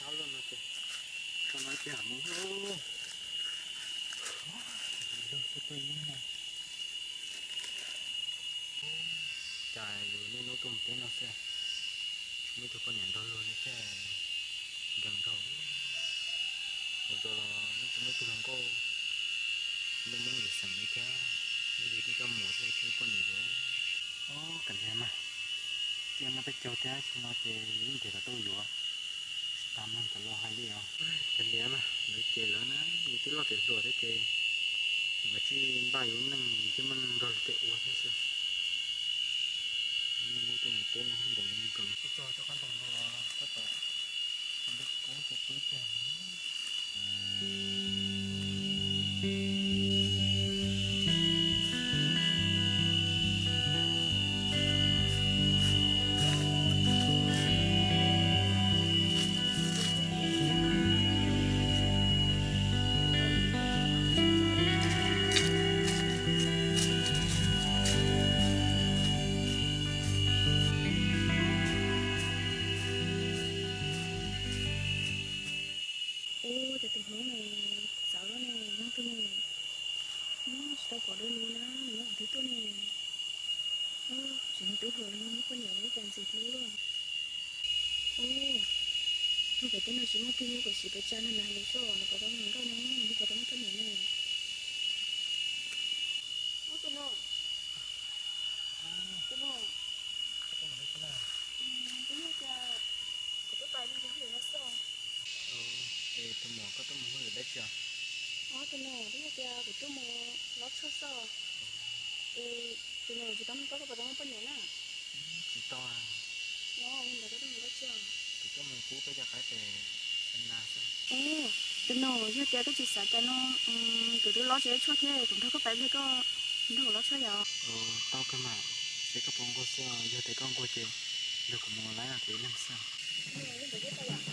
Nyob luaj no ces, tso no ces ham mus. Lug xwb tuaj ib hnub no. Cas yus niaj hnub tuaj mus teb no xwb, tsis muaj ib tug poj niam nrog luag li thiab, nkees nkaus. Mus rau los yeej tsis muaj ib tug hluas nkauj, lub Hmoob lwm xeem li thiab, yeej yus tib coj mus xwb tsis muaj poj niam yuav. Ob, kav liam mas, cia no peb caug thiab, tsis no ces yeej nrhiav kom tau yuav, tsis tas mloog cov laus hais li os. Kav liam mas, lawv ces lawv na, yus twb loj tiav hluas thiab ces, lawv tsis npaj yus lub neej thiab muaj neeg nrog luag tej ua thiab xwb. Niaj hnub tuaj mus teb no nkees nkees. Tso rau qab ntoo no, tab tom, kom npej kub ces pw tiag. Ua cas tus hmoob ne, xav loj ne, nyob twg ne, nyob tsis tau pom dua li na, nws nyob qhov twg tuaj ne. Tsis nws twb hluas li, muaj poj niam ua cas ntxim hlub luaj. Ua pem teb no tsis muaj twg nyob, kuv sim pes tsa nrog nws hais lus seb nws puas tau muaj hluas nkauj ne, nws puas tau muaj poj niam ne. Ub, tus no, tus no, twb yog tias kuv tuaj pais mus hauj lwm no xwb. Es tus muam, koj tuaj mus hauj lwm dab tsi os? Ub, tus no, twb yog tias kuv tuaj mus lov tshoj xwb. Es tus no, tsis tau nug koj, koj puas tau muaj poj niam na? Tsis tau. No, yog ntawd koj tuaj mus dab tsi os? Kuv tuaj mus pub peb cov qaib pem nas xwb. Ub, tus no, yog tias koj tsis xav cas no, kuv twb lov tsis tshuaj thiab, kuv nrog koj pais hle, koj nrog kuv lov tshoj yom? Tau kawg mas, seb koj puas nquag xwb, yog tias koj nquag ces nrog kuv mus laib kuv ib leeg xwb. Ntawd